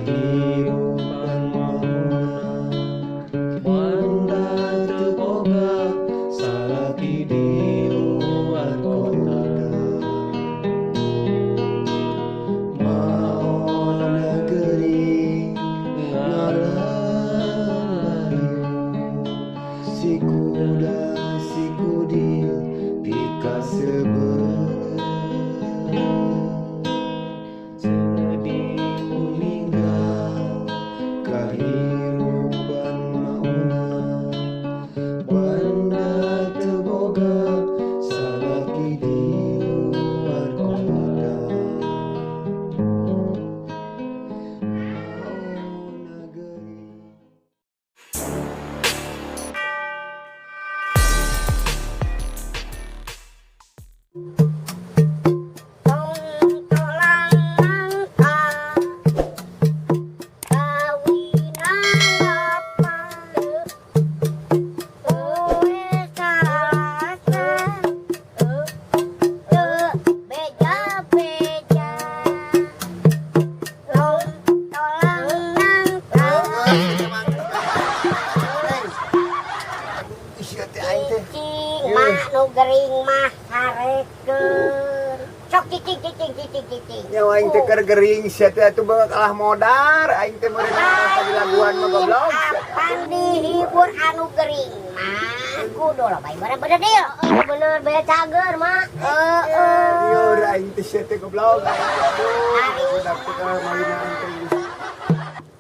Kahirupan mauna banda teu boga salaki di luar kota. Maona gering ngalalayu si kuda si kudil pikaseubeuh. Sedih meninggal kahirupan mauna banda teu boga salaki di luar kota. Maona gering. Tong tolang nangka kawinan bapak kowe salasa teu beja-beja. Tong tolang nangka. Sia teh aing teh. Cicing mah nu gering mah sarekeun. Sok cicing cicing cicing cicing. Nyawa aing teh keur gering sia teh atuh bae kalah modar aing teh meureun tadi laguan mah goblok. Apan dihibur anu gering mah kudu loba bener deal. Bener bea cager mah. Heeh. Lieur aing teh sia teh goblok. Aduh, budak teh kalah mawina aing teh.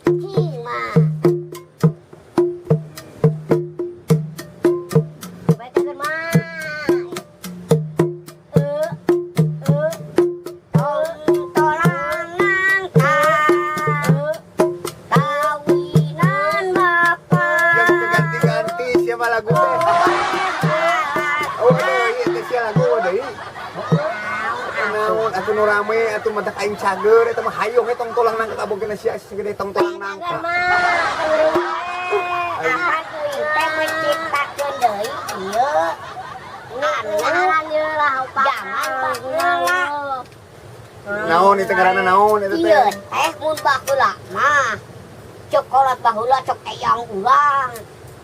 Cicing mah. Bea cager mah. Tong tolang nangka kawinan bapak. Yang teu ganti-ganti sia mah lagu teh. Oh, deui teh sia lagu deui. Naon atuh nu rame atuh matak aing cager eta mah hayung we tong tolang nangka kabogeuna sia segede tong tolang nangka. Apan kuing teh menciptakeun deui ieu. Anu zaman baheula. Naon itu ngaranna naon eta teh? Ieu teh mun baheula mah cek kolot baheula cek eyang urang.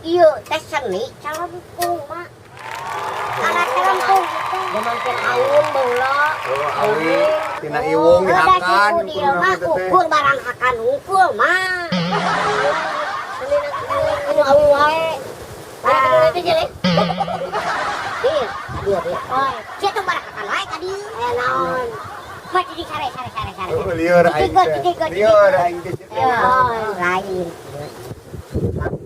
Ieu teh seni calempung mah. Anak calempung teh. Zaman Fir'aun baheula. Oh, awi tina iwung dihakan Udah siku mah ukur barang hakan ukur mah. Ini awi wae. Tah. Itu jelek. Dieu, dieu, dieu. Sia tuh barang hakan wae ka dieu. Aya naon? Mah jadi sare sare sare sare. Oh, lieur aing teh. Lieur aing teh. Ya, lain. Urang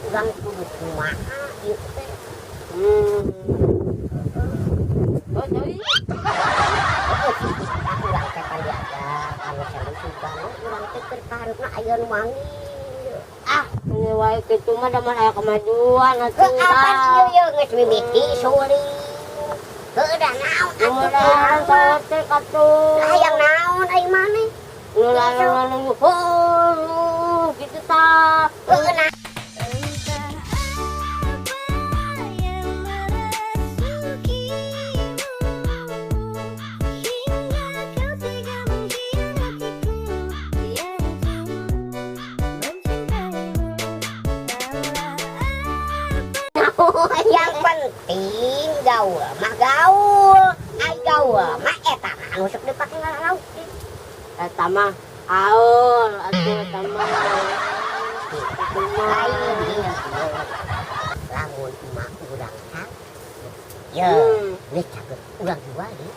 urang kudu kumaha ieu teh. Oh, deui. Urang teh pan diajar anu seneng sugan urang teh keur kahareupna aya nu manggil. Ah, ini wae kitu mah da mah aya kemajuan atuh. Heuh apan ieu ieu geus mimiti suling. Heuh da naon atuh Urang saeutik atuh. Lah hayang naon ai maneh? Nu lalu heuh kitu tah. Heuh nah. Entah apa yang merasukimu hingga kau tega mengkhianatiku yang ku mencintaimu. Kaulah apa. Yang penting gaul mah gaul. Ai gaul mah eta mah anu sok dipake ngalauk. Eta mah aul atuh eta mah. Itu mah. Lain ieu. Lamun emak urang hang. Ye, geus cager urang jual deui.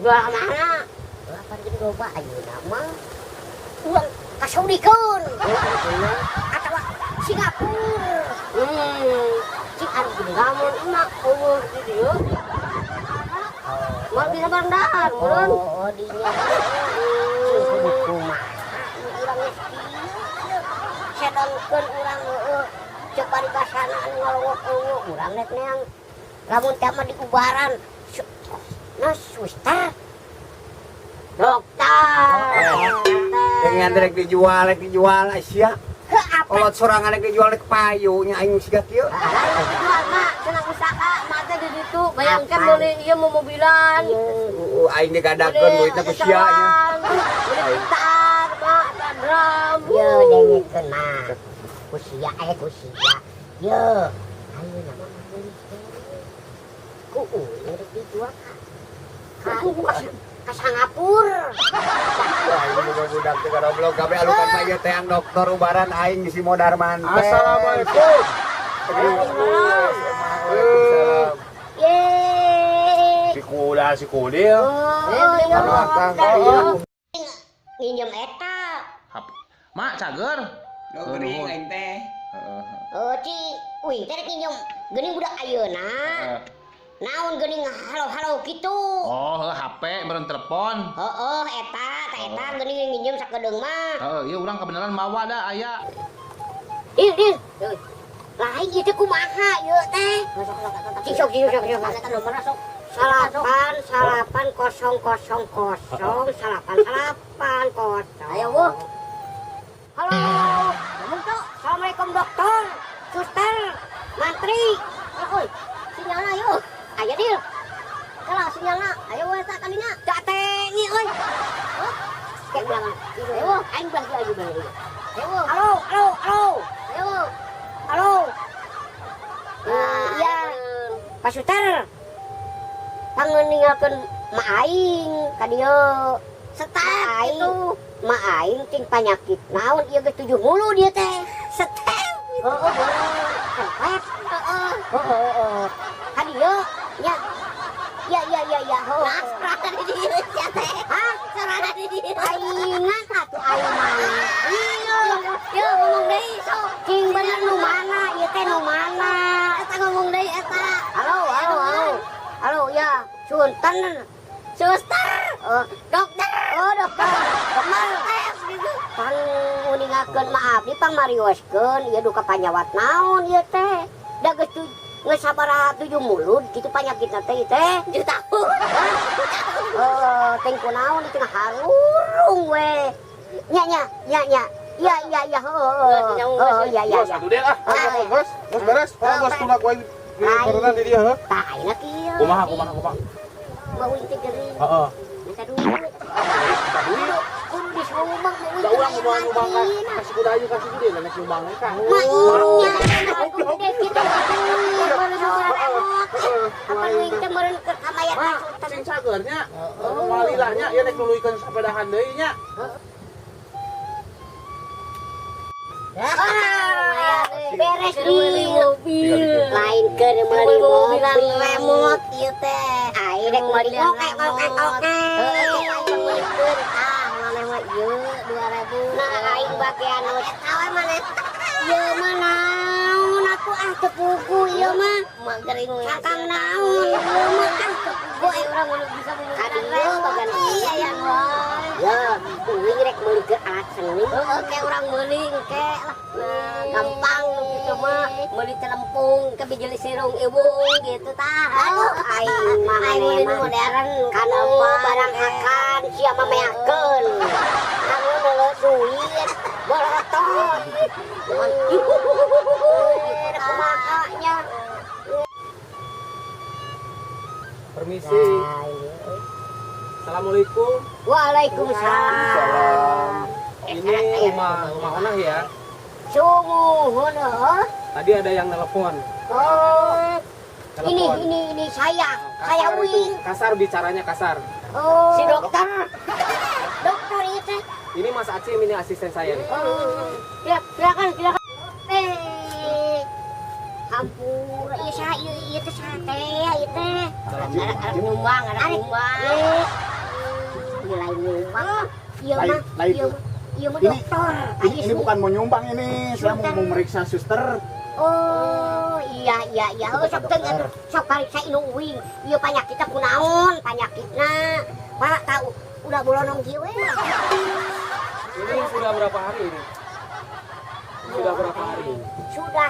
Jual ka mana? Apa gini loba ayeuna mah. Urang ka Saudikeun. Atawa Singapura. Cik anu gede. Lamun emak umur di dieu. Moal bisa bandar, meureun. Oh, dinya. Cing kudu kumaha urang geus kieu. Sedangkeun urang heueuh ceuk paribasana anu ngalongok-longok urang rek neang lamun teh mah diubaran. Nah, suster. Dokter. Dengan rek dijual sia. Heuh apa? Kolot sorangan rek dijual rek payu nya aing siga kieu. Jual mak, cenah usaha mak teh di ditu. Bayangkan Apa? meuli ieu mau mobilan. Heeh, aing digadakeun duitna ku sia nya. Beli gitar, mak, Program. Ye dengekeun mah. Ku sia ku sia. Ye, ayeuna mah geulis keneh. Ku uing rek dijual ka ka Singapura. Wah, ini boga budak teh goblok kabeh alukan mah ieu teh ang dokter ubaran aing di Simodarman teh. Assalamualaikum. Waalaikumsalam. Ye. Si kuda si kudil. Oh, iya. Aduh, Kang. Nginjem eta. Mak cager. Lo gering aing teh. Heeh. Oh, ci uing teh rek nginjem geuning budak ayeuna. Naon geuning halo-halo kitu. Oh, heuh HP meureun telepon. Heeh, eta, ta eta geuning nginjem sakedeung mah. Heeh, ieu urang kebenaran mawa da aya. Dil, dil. Lain ieu teh kumaha ieu teh? Cing sok, cing sok, cing sok. 8 8 0 0 0 8 8 0. Ayo, Bu. Halo. Assalamualaikum dokter, suster, mantri. Oi, sinyalna yuk. Aya dil. Kalau sinyalna, ayo we tak kalinya. Tak tengi euy. Kayak belakang. Ayo, Aing belah dia, aing belah dia. Ayo, Halo, halo, halo. Ayo. Halo. Iya, Pak Suster. Pangeninggalkeun ma aing ka dieu. Setep Aing. itu. Ma aing ting panyakit naon ieu geus 7 mulu dia teh. Setep. Heeh, setep. Heeh. Heeh, heeh. Ka dieu nya. Ya ya ya ya, heuh. Nah, sorana di dieu sia teh. Hah? Sorana di dieu. Aingan atuh aing mah. Iya, yo ngomong deui sok. Cing bener nu mana ieu teh nu mana? Eta ngomong deui eta. Halo, halo, halo. Halo, ya, punten. Suster, Oh, dokter, oh dokter. Dokter. tes gitu. Pang uningakeun maaf di pangmarioskeun ieu duka panyawat naon ieu teh. Da geus geus sabaraha 7 mulud kitu panyakitna teh ieu teh. 7 tahun. Oh, teh kunaon di tengah harurung we. Nya nya nya nya. Iya iya iya heuh. Oh iya iya Bos, iya. atuh deh ah. Ayo, bos, bos beres. Oh, bos tuna gua di barengan di dia heuh. Tah ayeuna kieu. Kumaha kumaha kumaha. Mau teh gering. Heeh. Minta duit. Minta duit. Kudu disumbang mau Da urang mau nyumbang kasih kuda aja kasih kuda lah nyumbang ka. Ma iya, gede kitu apa nu teh meureun keur kamayar Mak, cing cagernya. Walilahnya ieu rek nuluykeun sapedahan deui nya. Beres di mobil. Lain keur meuli mobil remote ieu teh. Aing rek meuli oke oke oke. Heeh, aing meulikeun tah maneh mah ieu 2000. Nah aing bagian Eta we maneh. ieu mah naon atuh ah teu pugu ieu mah. Mah gering we. Cangkang naon ieu mah ah teu pugu Aing urang mun bisa meuli Ka dieu bagian iya ya wae. Ya, uing rek meulikeun alat seni. Heeh, ke urang meuli engke lah. Nah, gampang gitu mah meuli celempung ke bijil sirung iwung gitu tah. Aduh, aing mah Aing meuli nu modern kana barang akan sia mah meakeun. Kamu neuleuh duit, bolotot. Kumaha nya. Permisi. Assalamualaikum. Waalaikumsalam. Ini rumah rumah Onah ya. Sungguh heuh. Tadi ada yang nelpon. Oh. Ini Telepon. ini saya. Saya Kasar itu, uing. kasar bicaranya kasar. Oh. Si dokter. Dokter itu. Ini Mas Acim, ini asisten saya nih. Oh. Ya, silakan, silakan. Hampura ieu saha ieu ieu teh saha teh ieu teh. Ada nyumbang, ada nyumbang. Nilai nyumbang. Ieu mah Lain, ieu ieu mah Ini- dokter. Ini bukan mau nyumbang ini, saya mau meriksa suster. Oh, iya iya iya. Oh, sok teh atuh sok pariksa inu uing. Ieu panyakitna kunaon panyakitna. Pak tahu udah bolonong kieu we. Ini sudah berapa hari ini? Sudah berapa hari? Sudah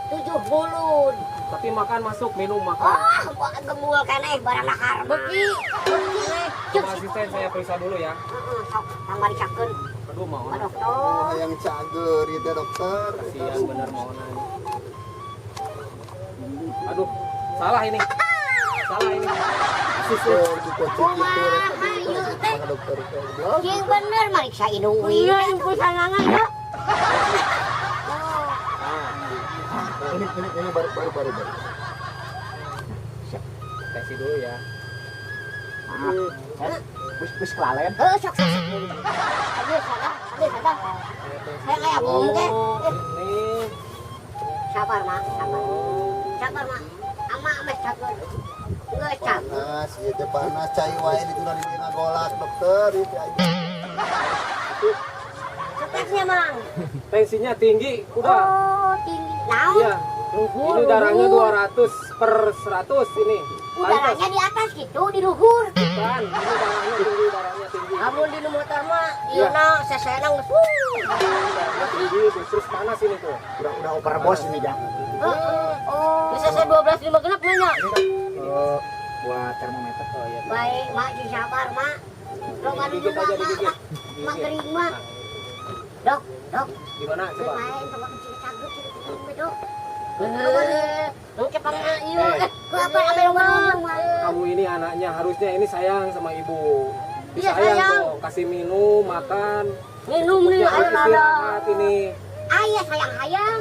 7 bulan. Tapi makan masuk, minum makan. Oh, gemul keneh barang lahar beuki. Beuki. Sama asisten saya periksa dulu ya. Heeh, sok pangmariksakeun. Aduh, mau Pak dokter. Yang cager itu dokter. Kasihan bener mau nanya. Aduh, salah ini. Salah ini. Persisnya. Kumaha ieu teh? Dokter teh. Jeung bener mariksa indung uing. Iya, yang kusanangan ya. Ini baru baru baru baru. Tes dulu ya. Wis wis kelalen. Heuh, sok sok. Aduh, sadar, aduh, sadar. Saya kayak bom teh. Ini Sabar, Mak, sabar. Sabar, Mak. Ama geus cager. Geus cager. Panas, ieu teh panas cai wae dituna di dina golak dokter ieu teh aja. Stresnya, Mang. Tensinya tinggi, udah. Oh, tinggi. Naon? Iya. Ini darahnya 200/100 ini. Udaranya di atas gitu, di luhur. Bukan, ini darahnya tinggi, darahnya tinggi. Amun di motor mah, Iya. ieu na sesena geus. Darahnya tinggi, terus panas ini tuh. Udah overbos ini jang. Heeh. Oh. Bisa saya 12 lima genep nya. Eh, buat termometer. Oh iya. Baik, Mak, sing sabar, Mak. Lo ngadu Digigit mak, aja, mak, digigit. mak, mak gering, mak. Dok, dok, Gimana coba? main sama kecil cager, kecil dok. Heeh. Engke pangna ieu. Eh. Ku apa ambil ngomong, mak. Kamu ini anaknya harusnya ini sayang sama ibu. Iya, Disayang sayang. tuh, kasih minum, makan. Minum nih Ya, ayo nada. istirahat ini. Ayah sayang hayang.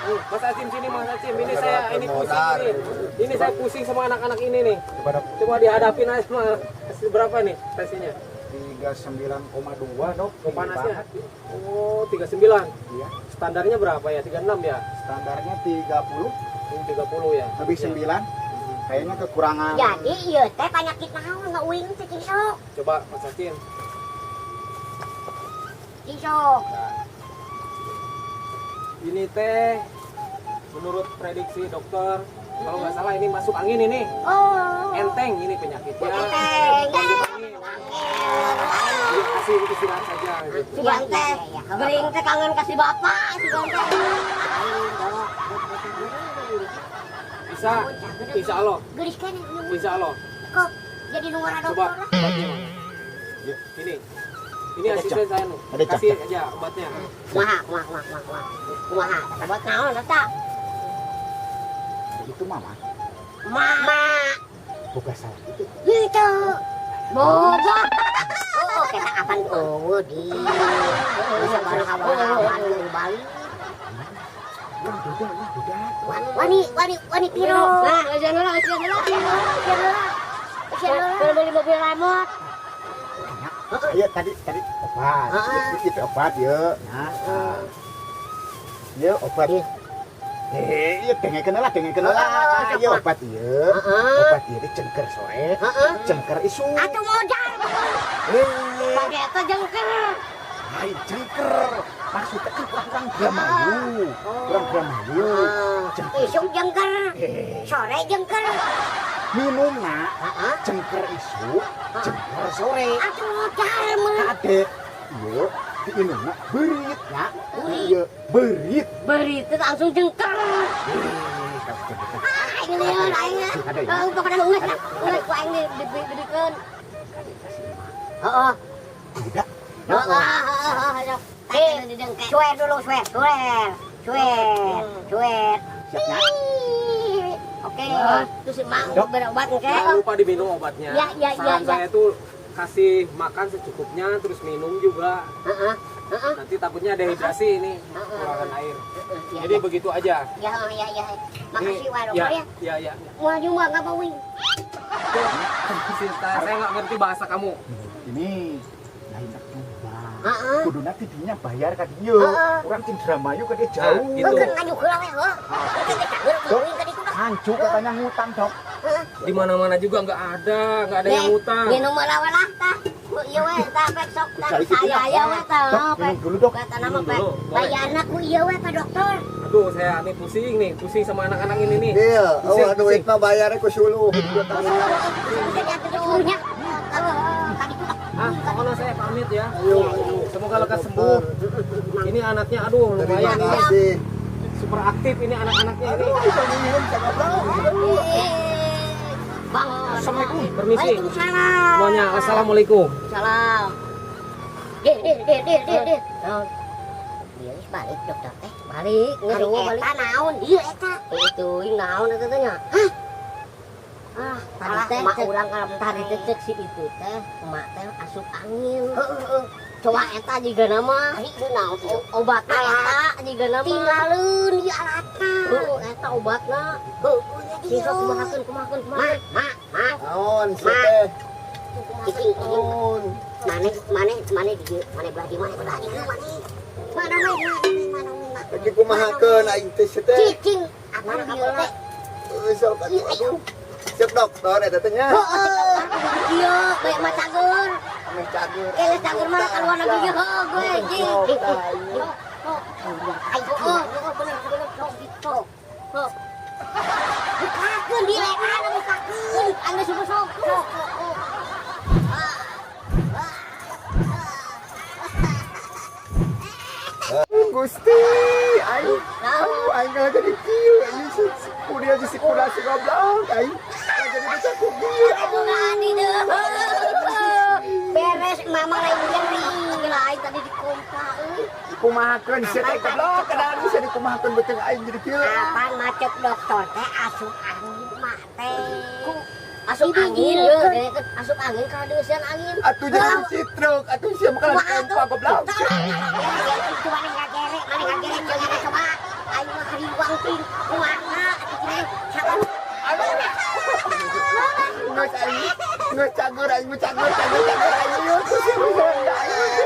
Mas Acim sini, Mas Acim. Ini saya ini pusing ini. Ini saya pusing sama anak-anak ini nih. Coba dok. Coba dihadapin aja sama berapa nih tensinya? 39,2 dok. Oh, panasnya. Oh, 39. Iya. Standarnya berapa ya? 36 ya? Standarnya 30 Ini 30 ya. lebih Iya. 9. Kayaknya kekurangan. Jadi ieu teh penyakit naon nggak uing teh cing sok. Coba Mas Acim. Cing sok. Ini teh menurut prediksi dokter kalau nggak salah ini masuk angin ini. Oh. Enteng ini penyakitnya. Enteng. Masuk angin. Jadi kasih istirahat saja gitu. Sugan teh, gering teh kangen kasih bapak, sugan teh. Bisa, insya Allah, Gelis kan insya Allah. kok jadi nu ngora Coba dokter lah. obatnya, Mas. Ya. Ini, ini Ada asisten saya nih. Ada Kasih cak. aja obatnya. Kumaha, kumaha, kumaha, kumaha, kumaha. Kumaha, obat naon eta? Itu mama. Ma. Bukan salah itu. Gitu. Boga. Oh, kita apan eueuh di. Bisa bareng abang balik. Wah, beda, wah, beda. Wani, wani, wani piro. Nah, asian heula, asian heula. Asian heula. Asian heula. Kalau beli mobil remote. Iya, tadi tadi obat. Heeh. Itu obat ya. Nah. Ya obat. Eh, iya dengekeun lah, dengekeun lah. Iya obat ieu. Obat ieu teh cengker sore, cengker isuk. Atuh modal. Eh, Pake eta jengker. lain cengker. Maksudnya kan kurang Gramayu. Kurang Gramayu. Cengker. Isuk jengker. Eh, Sore jengker. minumna cengker isuk, cengker sore. Atuh modal mah. Kade, ieu diinumna beurit ya. Ieu beurit. Beri itu langsung jengker. Eh, kalau Ah, aing lieur aing. Ada ya? Heeh, pokoknya geus lah. Geus ku aing dibikeun. Heeh. Tidak. Heeh, heeh, heeh. Suer dulu, suer, suer. Suer, suer. Siapnya? Oke. Terus si Mang Dok. berobat engke. Jangan lupa diminum obatnya. Ya, ya, ya, Saran ya. saya tuh kasih makan secukupnya, terus minum juga. Heeh. Heeh. Nanti takutnya dehidrasi ini, kekurangan air. Ya, Jadi begitu aja. ya, ya, ya. Makasih Ini- wa ya, dokter ya. ya, ya. Moal juga nggak bawing. Sinta, saya nggak ngerti bahasa kamu. Ini lain tak coba. Heeh. Kuduna ti dinya bayar ka dieu. Heeh. Urang cing Dramayu ka dia jauh. Nah, gitu. Heuh, nganyuk heula we, heuh. Engke teh cager bawing ka ditu dah. Hancu katanya ngutang, Dok. Di mana-mana juga nggak ada yang ngutang. Minum heula we lah tah. Ku ieu we tah pek sok tah. Cari gitu Saya aya we tah. Dok, minum dulu, Dok. Kata nama Minum pek. dulu, boleh. Bayarna ku ieu we Pak Dokter. Aduh, saya ini pusing nih, pusing sama anak-anak ini nih. Iya, Pusing, oh duit pusing. mah bayarnya ku suluh. Suruhnya. Tadi tuh Ah, pokoknya saya pamit ya. Ayo, Semoga lekas sembuh. Ini anaknya, aduh, Terima lumayan ini. kasih. Super aktif ini anak-anaknya ini. Aduh, bisa minum bisa ngobrol. Bang. Assalamualaikum. Permisi. Waalaikumsalam. Semuanya, assalamualaikum. Salam. Dir, dir, dir, dir, dir, dir. Dia geus balik dokter teh. Balik, Hari ngeru balik. eta naon? Ieu eta. Itu naon eta teh nya? Hah? Ah, tadi Alah, teh emak urang kalau tadi teh cek si itu teh, emak teh asup angin. Coba eta juga nama. Ari itu naon itu? Obatna eta juga nama. Tinggaleun ieu alatna. Heeh, eta obatna. Heuh, Sing sok kumahakeun, kumahakeun, Mak, kumahakeun. mak, mak. Naon sia teh? Cicing, cicing. Naon? Maneh, maneh, maneh di dieu, maneh belah di maneh belah di dieu, maneh. Mana maneh, mana mana mana. Lagi kumahakeun aing teh sia teh. Cicing, apa dieu teh? Euy, sok atuh aduh. Cek dokter eta teh nya. Heeh. Ieu bae mah cager. Ameh cager. Kele cager mah kaluar lagi ieu heuh gue jing. Heeh, heeh, bener, bener, sok gitu. Sok. Bukakeun dilekan bukakeun. Anu sok sok. Sok, sok. Gusti, aing. Aduh, aing kalah jadi kieu, aing si kuda si kuda si goblok aing. Kalah jadi bocah ku kieu. Aduh ngadi deh. Beres mama lain nyeri. Gila aing tadi di kompa euy. Dikumahakeun sia teh goblok, kadang sia dikumahakeun beuteung aing jadi kieu. Apaan macet dokter teh asup angin mak teh. Asup angin ye, asup angin ka deusian angin. Atuh jadi citruk, atuh sia mah kalah di kompa goblok. Itu mana ngagere, mana ngagere jangan coba. Aing mah hariwang ting kumaha atuh cenah. Saban Geus aing, geus cager aing mah cager, cager, cager aing. Ieu tuh sia mah aing.